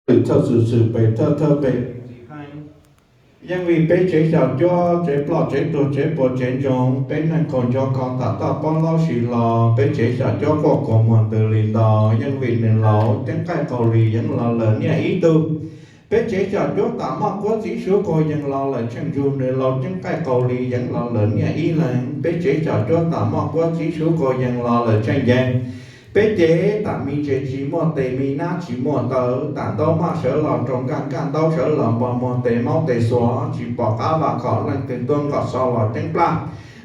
Lwm thawj xwm xwm pem thawj thawj pem, yeej vim peb tsev xyom cuab, tsev ploj tsev tuag, tsev puas tsev ntsoov, peb neeg qaug nco kho tam toj pob laub sis hlo, peb tsev xyom cuab quaj quas muag ntws li nto, yeej vim nws laus ceeb qaij qaug li yeev los lawm niaj ib tug. Peb tsev xyom cuab tam moj quab txib suav quag yees los lawm tsheej ntsug, nws laus ceeb qaij qaug li yeev los lawm niaj ib leeg. Peb tsev xyom cuab tam moj quab txib suav quag yees los lawm tsheej ncees. Peb cev tam me ntses tsis muaj tes, me nab tsis muaj taw, tam ntaub maj sawv los rau nkaj, nkaj ntaub sawv los npo muag, tes maub tes xuas tsis pom qab vam khom, leej twg tuaj nkaum xov los ceeb plaj,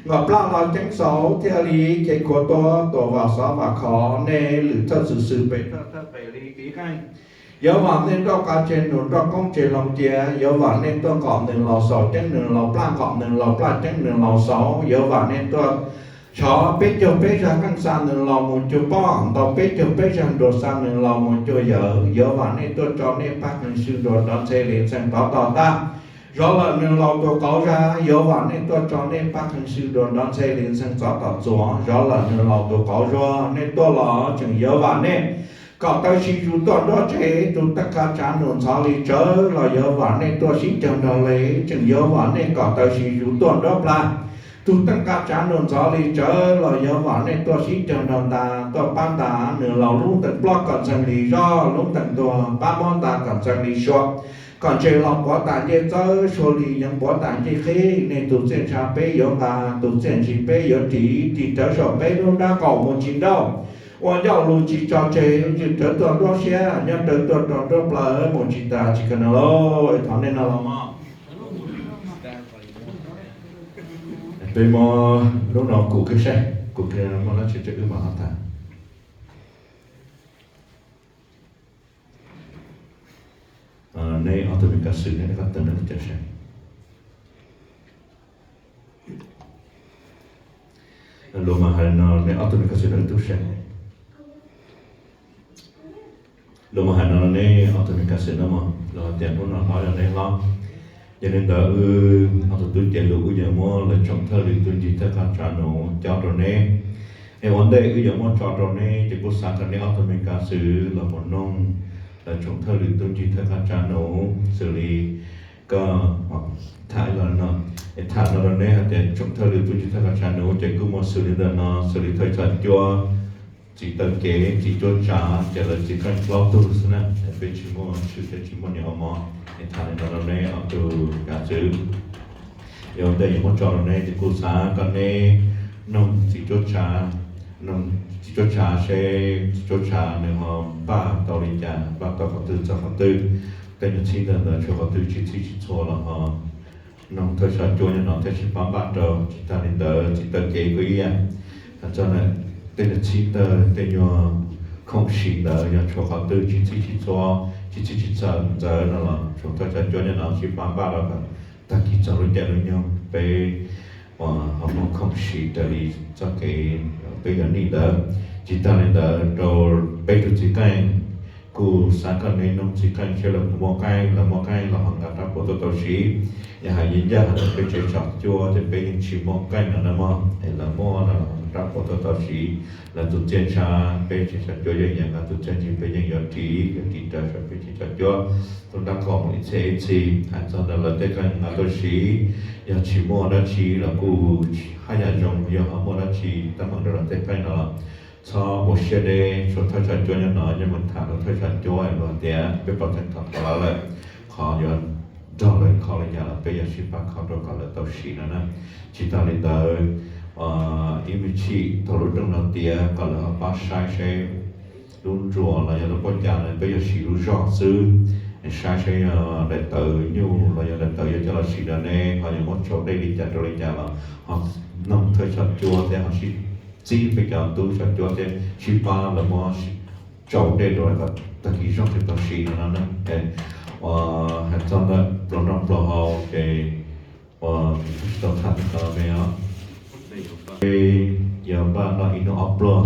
nkaum plaj los ceeb xaus, thiaj li khiav khuav tuaj tuam vam xov vam khom. Nej lwm thawj xwm xwm pem thawj thawj pem li tiv qeej, yuav vam nej nroj qa tseg nus, nroj qoob tseg loo cia, yuav vam nej tuaj nkaum nws laus xaus, ceeb nws laus plaj, nkaum nws laus plaj, ceeb nws laus xaus, yuav vam nej tuaj tshov peb caug peb zag qeej xa nws laus mus cuag poj, ntaus peb caug peb zag nruas xa nws laus mus cuag yawm, yuav vam nej tuaj tso nej pab qeeg sw nruas nrov ntxhe li ntxhee tov tom tag, zov lawm nws laus tus qauv zag, yuav vam nej tuaj tso nej pab qeeg sw nruas nrov ntxhe li ntxhee tov tom txuas, zov lawm nws laus tus qauv zuag, nej tuaj los tseem yuav vam nej kom taw si zus tuaj nruab tsev, tus teej qab tsav nus ntxhov li tsawv los yuav vam nej tuaj sib caug nrog le, tseem yuav vam nej kom taw si zus tuaj nruab plag, tus teej qab tsav nus ntxhov li tsawv los yuav vam nej tuaj sib caug nrog nta, tuaj pab nta nws laus lub ntees ploj kom ntxhee li zoj, lub ntees tuag pab mob nta kom ntxhee li sua, kom ntses los quav tas ncej txawb, sua li yeev quav tas ncej qhib, nej tus txiaj ntsha peb yuav nqa, tus txiaj ntsig peb yuav ris, ris rawv saum peb lub nrab qaum mus tsis nrauj, ua ncauj lus tsis tso tseg, ywj rawv tuaj nruab siab, nyob rawv tuaj rau nruab plawv, mus tsis tas tsis kawg no lauj. Thov nej no los mog. Peb muab lub no kuv kiag saib, kuv kiag muaj dab tsi ces wb mam ho tham. Neb ob tug me kav xwm neb rov qab tawm neb lub cav saib. Luag mas hais no, neb ob tug me kav xwm no wb tub saib. Luag mas hais no, neb ob tug me kav xwm no mog, luag hais tias hnub no hlob yog neb hlob. Yog li ntawd wb ob tug tub ceev lus wb yuav muab lawv tsoom thawj lwm tub ncig thawj qab tsav nus cob rau neb. Es ua ntej wb yuav muab tso rau neb ces kuj xav kom neb ob tug me kav xwm los mus noog lawv tsoom thawj lwm tub ncig thawj qab tsav nus xws li koj tham los no, es tham no rau neb hais tias tsoom thawj lwm tub ncig thawj qab tsav nus ces kuj muaj xws li ntawm no, xws li thawj xyom cuab, txiv taw kev, txiv cuab tsav, ces lawv txiv qeej plaub tug xwb na, peb tsis muaj tshwm thiab tsis muaj niam ua mov. Es tham li no rau neb ob tug kav xwm. Es ua ntej yuav muab tso rau neb ces kuj xav kom neb noog txiv cuab tsav, noog txiv cuab tsav seb txiv cuab tsav nws ho npaj tau li cas, npaj tau qhov twg txog qhov twg, tej nyuag txhib ntawd ntawd tshuav qhov twg tsis txhij tsis txhua los ho noog thawj xyom cuab nyob no thiaj sib pab npaj rau. Tsis tas li ntawd txiv taw kev kuj ib yam, hais txog tej nyuag txhib ntawd, tej nyuag khoom siv ntawd yog tshuav qhov twg tsis txhij tsis txhua, tsis txhij tsis txhua ntawd no los tsoom thawj xyom cuab nyob no sib pab npaj rau kom tag kis txog lub caij lub nyoog peb ho muaj khoom siv raws li txoj kev peb yuav nij ntawd. Tsis tas li ntawd rau peb tus txiv qeej, kuj xav kom neb noog txiv qeej seb lawv puas muaj qeej, lawv muaj qeej los ho nqa rab puas tuaj tau siv. Yog hais yeej ncaj hais tias peb tsev xyom cuab ces peb yeej tsis muaj qeej no na mog, es lawv muaj no los ho nqa rab puas tuaj tau siv. Lawv tus txiaj ntsha, peb tsev xyom cuab yeej yuav nqa, tus txiaj ntsig peb yeej yuav ris, yuav ris raws saum peb tsev xyom cuab lub nrab qaum mus ib txhia ib txhis. Hais txog ntawm lawv tej qeej nqa tuaj siv, yog tsis muaj dab tsi los kuj haj yam zoo, yog ho muaj dab tsi teeb meem rau lawv tej qeej no los txhob ua siab deb. Tshuav thawj xyom cuab nyob no, nyob mus tham rau thawj xyom cuab luag tias peb pom tseeb thov thov lawv lawm, qhov yuav nrog lawv kho li cas los peb yuav sib pab kho rau kom lawv tau siv no na. Tsis tas li ntawd, ib me chim thaum lub rooj no tiav kom lawv ho pab saib seb lub ntsuas los yog lub pob cas no peb yuav siv lub zog xwb, saib seb yog daim tawv nyuj los yog daim tawv yuav coj los siv rau neb ho yuav muab tsau dej li cas rau li cas los ho noog thawj xyom cuab thiab ho sib txib peb cov tub xyom cuab thiab sib pab lawv muab tsau dej rau kom tag kis zoo thiaj tau siv no na. Hais txog ntawm plaub noj plaub haus ces tsis tau tham tau me os. Yuav npaj noj ib hnub ob pluag,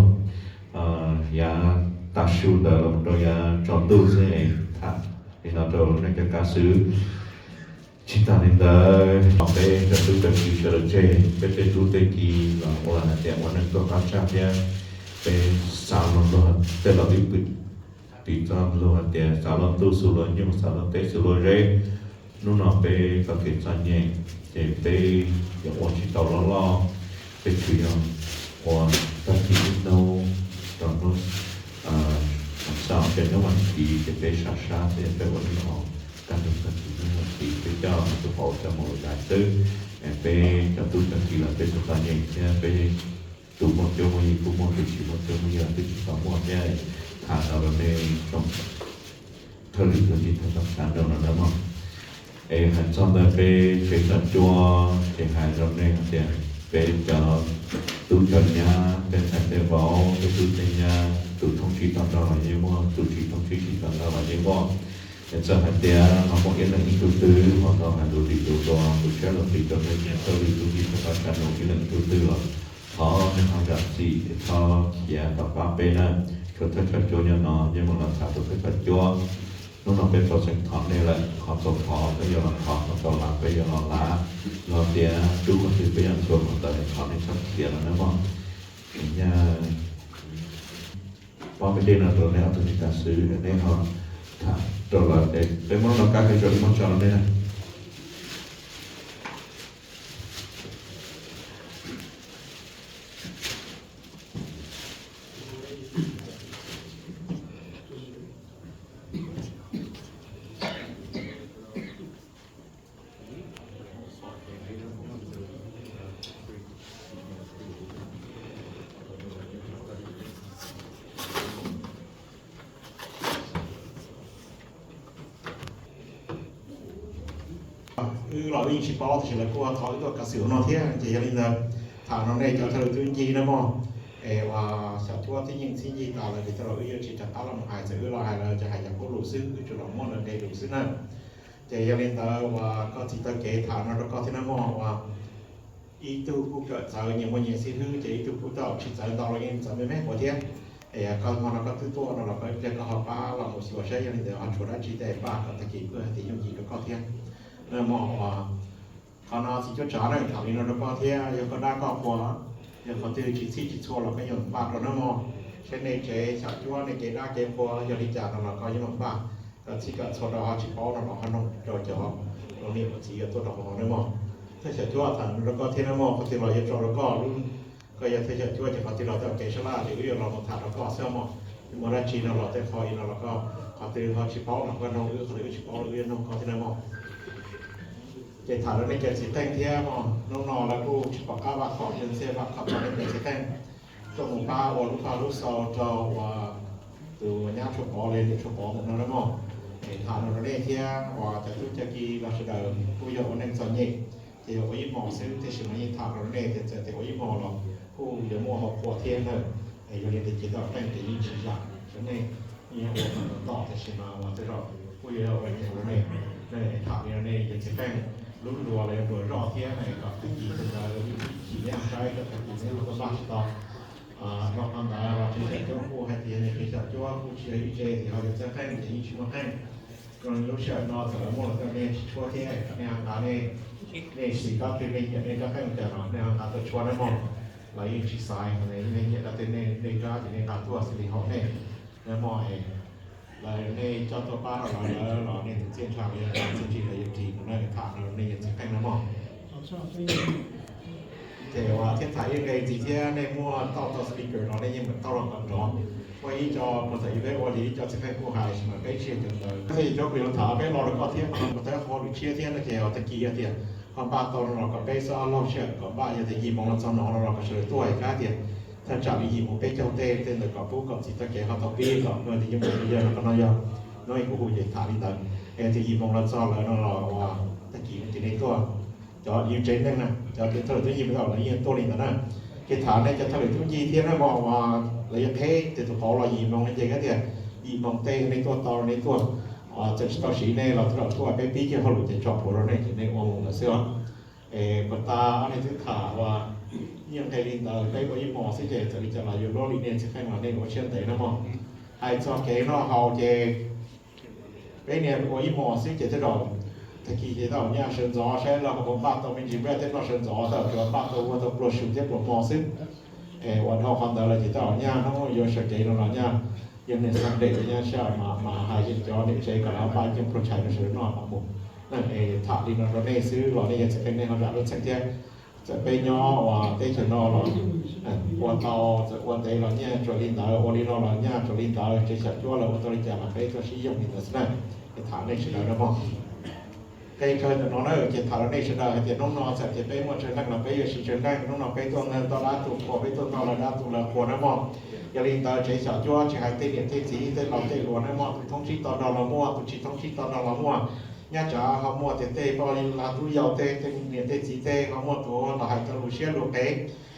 yav tav su ntawd los rau yav tsaus ntuj xwb es tham li no rau nej cov kav xwm. Tsis tas li ntawd, peb cov tub cov ki sawv daws tseg, peb tej tub tej ki los ua hais tias ua neej tuaj qab tsag thiab, peb xav los luag tej laus ib pwm Piv txoj lus hais tias xav luag ntuj xu luag nyuj, xav luag teb xu luag zeb. Hnub no peb tau kev txom nyem, ces peb yuav ua tsis tau loj loj, peb tsuas yog ua tag kis ib hnub rau hnub, xav cov hnub vas thiv ces peb sab sab thiab peb ua ib hom kaj ntug tag kis hnub vas thiv peb coj tus hauv coj mus zais xwb. Peb cov tub cov ki los peb txom txom nyem thiab peb tus muaj cuab muaj yig kuj muaj, tus tsis muaj cuab muaj yig los twb tsis tau muaj thiab. Tham rau nej tsoom thawj lwm tug ncig thawj tog xav nrog no na mog. Es hais txog ntawm peb tsev xyom cuab ces hais rau nej hais tias peb cov tub cov nyab, tej ntxhais tej vauv, tej tub tej nyab, tus thoob tsib tau nrog los yeej muaj, tus tsis thoob tsib tsis tau nrog los yeej muaj. Es txawm hais tias ho muaj ib leeg ib tug twg ho tau hais lus lim lus luag, lus tshiab lus qis rau peb cov thawj lwm tug ncig thawj tog xav nrog ib leeg ib tug twg los thov nej ho zam txim es txhob khiav tom qab peb na. Tshuav thawj xyom cuab nyob no yeej mus los tham rau thawj xyom cuab. Hnub no peb tau xeem thov nej lawm, qhov txaus thov peb yuav los thov, qhov txaus lav peb yuav los lav, los tias tub qhov twg peb yuav ntxhua qhov ntawd, thov nej txhob khiav no na mog. Nyaj pob me dej no rau nej ob tug tsis tas xwb, nej ho tham rau lawv, peb muab no kab ke rau ib muab tso rau nej na. Wb los wb yeej tsis paub tab sis lawv kuj thov wb tuaj kav xwm ua no thiab, ces yog li ntawd tham rau nej cov thawj lwm tug ncig na mog. Es uas xyom cuab tib yeej txhib ncig tas lawm ces tej zaum wb yuav tsis rov qab los mus hais, txawm wb los hais lawv ces hais yam qub lus xwb, wb tsuas los muab lawv nqe lus xwb na. Ces yog li ntawd uas koj txiv taw kev tham no rau koj thiab na mog, uas ib tug kuj kawm txawv nyias muaj nyias xib hwb, ces ib tug kuj tau tsis txawv ntau los yeej txawv me me ua thiab. Es koj hmo no koj twb tuaj no los koj ib pliag koj ho pab los mus xyuas saib yog li ntawd ho tshuav dab tsi tej npaj kom tag kis kuj hais tias yooj yim rau koj thiab. Na mog, qhov no txiv cuab tsav na tham li no rau koj thiab, yog koj dab koj qhua, yog qhov twg tsis txhij tsis txhua los koj yeej npaj rau na mog. Saib nej tsev xyom cuab nej kev dab kev qhua yog li cas no los koj yeej npaj kom txhij kom txhua rau ho tsis paub no los ho noog rau cov ua niam ua txiv uas tuaj rau hauv no na mog. Thawj xyom cuab tham rau koj thiab na mog, qhov twg los yuav tso rau koj lub, koj yog thawj xyom cuab ces qhov twg los tau kev sab laj ces wb yuav los mus tham rau koj xwb mog. Muaj dab tsi no los tej qho no los koj, qhov twg ho tsis paub no koj noog wb, qhov twg wb tsis paub los wb yuav noog koj thiab na mog. Ces tham rau nej cov txiv qeej thiab mog, hnub no lawv kuj tsis pom qab vaj khom, yog ntxhiaj vaj khom rau nej cov txiv qeej tuaj mus pab ua lub paj lub xau rau uas tus nyab Tshuaj Pov li niam Tshuaj Pov mus no na mog. Es tham no rau nej thiab uas cov tub cov ki los sawv daws kuj yog ua neej txom nyem, ces yog ua ib hmos xwb, tiam sis mas yeej tham rau nej tias txawm tias ua ib hmos los kuj yuav muaj hauv qhua thiab ntag. Es yog li ntawd ces tau qeej ces yeej tsis zam, nej yeej ua tom tom tiam sis mas uas tej zaum kuj yuav ua nyiam rau nej. Tham li no nej cov txiv qeej, lub nruas los yog nruas zoj thiab, kom tag kis tus ntawd ib chim nej saib, tag kis nej ho tuaj npaj tsis tau. Dhau qhov ntawd los tsev xyom cuab kuj hais tias tsev xyom cuab kuj tsis yog ib tsev tias ho yog txiv qeej ces yeej tsis muaj qeej. Lub sij hawm no txawm lawv muaj los tej nej tsis tshuab thiab, nej ho nqa nej, nej sim kab twg nej nyiam nej kab qeej cas los nej ho nqa tuaj tshuab na mog. Lawv yeej tsis xaiv, nej nyiam kab twg nej nrab ces nej nqa tuaj xws li haum nej na mog. Es lawv nej coj tuaj pab rau lawv los nej tus txiaj ntsha los yog txiaj ntsig los yuav ris mus na, tham rau nej yog txiv qeej na mog. Ces uas thiab tham ib nqe ntxiv thiab, nej muaj tauj tau speaker no nej yeej mam tauj los kom nrov. Muaj ib co puag thaum ub peb ua li ib co txiv qeej kuj hais sis mas peb tsis yog cov ntawd. Thiab yog cov kuv yuav tham peb los rau koj thiab, qhov no kuv tau qhov lus tshiab thiab no ces tag kis yog tias ho npaj tau no los kom peb txhob laug sij hawm kom npaj, yog tias yim moos los txog no no los kom sawv daws tuaj, hais tias thaj tsam li yim moos peb caug tej tej ntawd kom pub kom txiv txoj kev ho tau pib kom muaj tias yeej mus yog no, qhov no yog no kuv hu ces tham li ntawd. Es tias yim moos los txog lawm no los uas tag kis ces nej tuaj, cov yus tsev neeg na, cov thawj lwm tub ncig me tau lawv yeej tuaj li ntawd na. Ces tham nej cov thawj lwm tub ncig thiab na mog, uas lawv yuav qheb tias tus qauv los yim moos no ces hais tias yim moos tej nej tuaj tau nej tuaj, txawm tsis tau siv nej los tej zaum tuaj peb pib kiag hauj lwm ces tso plhuav rau nej ces nej ua mus lawm xwb os. Es puag ta ob niag twb tham uas nyiaj nqe li ntawd, peb ua ib hmos xwb ces txawm li cas los yuav luag li nej txiv qeej los nej ua siab ntev na mog. Hais txog kev noj haus ces peb niag ua ib hmos xwb ces tej zaum tag kis ces tau nyaj sawv ntxov saib los ho puas npaj tau me ntsis, peb tej noj sawv ntxov tau tsuas npaj tau ua tau pluag su thiab pluag hmo xwb. Es uas dhau qhov ntawd los ces tau nyaj hnub yuav sawv kev no los nyaj Yog niaj Sunday nyab sab mas hais cov niam tsev kom lawv npaj ceeb plhu tshais rau sawv daws noj mam mus. Es tham li no rau nej xwb los nej yog txawm nej ho zam lub txim thiab. Txawm peb nyob ua teb chaws no los ua tau, txawm ua ntev los nyaj tsuas li ntawd, ua li no los nyaj tsuas li ntawd, tsev xyom cuab lawv ua tau li cas los peb tuaj sib yoog li ntawd xwb na. Es tham nej sawv daws na mog. Qee kawg ntawm no na ces tham rau nej sawv daws hais tias hnub no txawm tias peb muaj tsawg leej los peb yuav siv tsawg leej. Hnub no peb tuaj noj tau dab tu qhua, peb tuaj noj lawv dab tu lawv qhua na mog. Yog li ntawd tsev xyom cuab tsis hais tej niam tej txiv tej laus tej hluas na mog, tus thoob tsib to do los muaj, tus tsis thoob tsib to do los muaj. Nyab tsav ho muaj tias tej poj lag tub yau tej, tej niam tej txiv tej ho muaj tus los hais tau lus siab lus qev,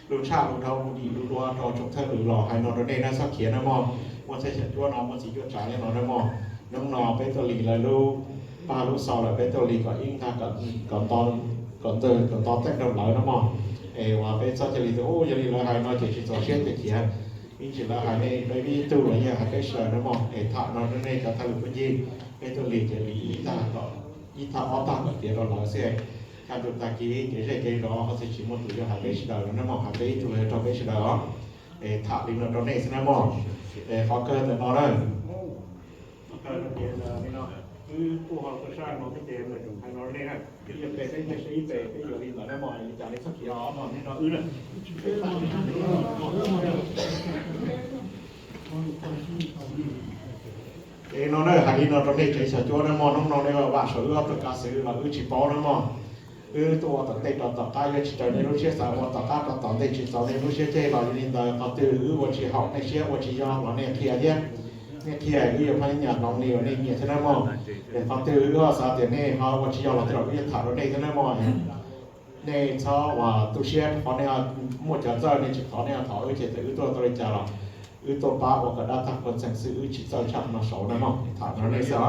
lus tshaj lus dhau, lus dim lus dua rau tsoom thawj lwm los hais no rau nej na, txhob khiav na mog. Muaj txhais xyom cuab no muaj txiv cuab tsav nyob no na mog. Hnub no peb tuaj li lawv lub paj lub xaus lawm, peb tuaj li kom ib ntag, kom nto, kom nto teej rau lawv na mog. Es uas peb txhob cia li tias u yog li lawv hais no ces tsis txaus siab tias khiav. Ib ntsis lawv hais nej peb ib tug los yeej hais peb sawv daws na mog. Es tham no rau nej cov thawj lwm phooj ywg, peb tuaj li ces li ib tag, ib tag ob tag kom tiav rau lawv xwb. Kaj ntug tag kis kev zej kev zos ho txawm tsis muaj tus yuav hais peb sawv daws los na mog, hais peb ib tug los yog raug peb sawv daws os. Es tham li no rau nej xwb na mog. Es qhov kawg ntawm no na, qhov kawg no ces li no, wb kuj ho tuaj sab no thiab ces hais no rau nej na, ib yog peb, peb nyias seb ib peb, peb yuav li ntawd na mog, li cas nej txhob khiav os mog, nej nrog wb na. Es no na, hais li no rau nej tsev xyom cuab na mog, hnub no nej vam saum wb ob tug kav xwm los wb tsis paub na mog. Wb tuaj ua tom ntej rau tom qab, yuav tsis raws nej lub siab xav ua tom qab rau tom ntej tsis txaus nej lub siab ceg los yog li ntawd qhov twg wb ua tsis haum nej siab ua tsis yog los nej qhia thiab. Nej qhia wb yuav pab nyam hloov li uas nej nyiam thiab na mog. Es qhov twg wb ho xav tias nej ho ua tsis yog los tej zaum wb yuav tham rau nej thiab na mog. Nej txhob ua tu siab qhov nej muaj cov txawj nej tsis thov, nej ho thov wb ces txawm wb tuaj tau li cas los wb tuaj pab ua kom dab tag qhuas txeeg xwb, wb tsis txawj tshaj no saud na mog. Tham no nej xwb os.